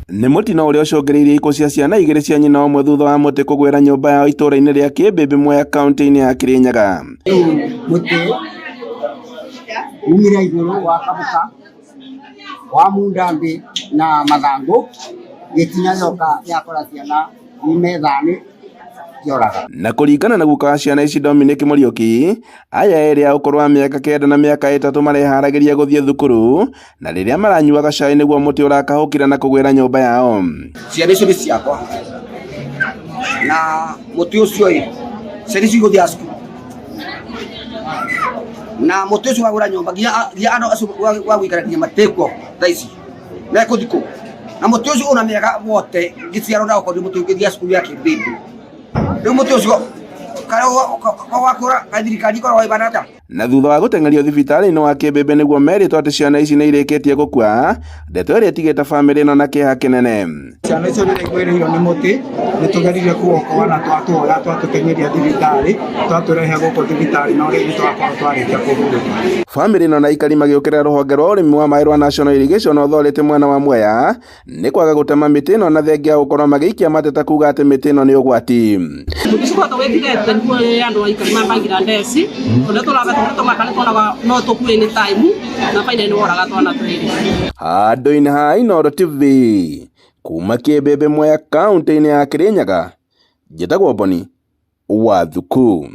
Nĩ mũtino ũrĩa ũcũngĩrĩirie ikuũ cia ciana igĩrĩ cia nyina ũmwe thutha wa mũtĩ kũgwĩra nyũmba yao itũũra-inĩ rĩa Kĩmbĩmbĩ Mwea kaunti-inĩ ya Kĩrĩnyaga. Rĩu mũtĩ umire igũrũ wakabũka wamunda thĩ na mathangũ gĩtina gĩoka gĩakora ciana metha-inĩ kĩoraga. Na kũringana na guka wa ciana ici Dominic Mũriũki, aya erĩ a ũkũrũ wa mĩaka 9 na mĩaka 3 mareharagĩria gũthiĩ thukuru na rĩrĩa maranyuaga cai nĩguo mũtĩ ũrakahũkire na kũgwĩra nyũmba yao. Ciana icio nĩ ciakwa na mũtĩ ũcio ĩ ciana icio igũthiaga cukuru na mũtĩ ũcio wagũra nyũmba nginya andũ acio wa gũikara nginya matĩkuo thaa ici mekũthi kũ na mũtĩ ũcio una mĩaka wote ngĩciarwo ndaũkorire mũtĩ ũngĩthiaga cukuru ya Kĩmbĩmbĩ rĩu mũtĩ ũcio karĩa wakũra kaĩ thirikari ĩkoragwo ĩbana atĩa? Na thutha wa gũteng'erio thibitarĩ-inĩ wa Kĩmbĩmbĩ nĩguo merĩtwo atĩ ciana ici nĩ irĩkĩtie gũkua, ndeto ĩrĩa ĩtigĩte bamĩrĩ ĩno na kĩeha kĩnene. Ciana icio rĩrĩa igwĩrĩirwo nĩ mũtĩ, nĩ tũgeririe kũokoa na twatwoya twatũteng'eria thibitarĩ, twatũrehe gũkũ thibitarĩ no rĩu nĩ twakorwo twarĩkia kũhurũka. Bamĩrĩ ĩno na aikari magĩũkĩrĩra rũhonge rwa ũrĩmi wa maĩ rwa National Irrigation Authority mwena wa Mwea nĩ kwaga gũtema mĩtĩ ĩno na thengia ya gũkorwo magĩikia mateta kuga atĩ mĩtĩ ĩno nĩ ũgwati. Mũtĩ wĩtigete nĩguo andũ aikari ma Bangladesh tondũ tũraga tũmaka nĩ tuonaga no tũkue any time na finally nĩ woraga twana twĩrĩ. Handũ-inĩ ha Inooro TV kuma Kĩmbĩmbĩ Mwea kaũntĩ-inĩ ya Kĩrĩnyaga, njĩtagwo Boni wa Thuku.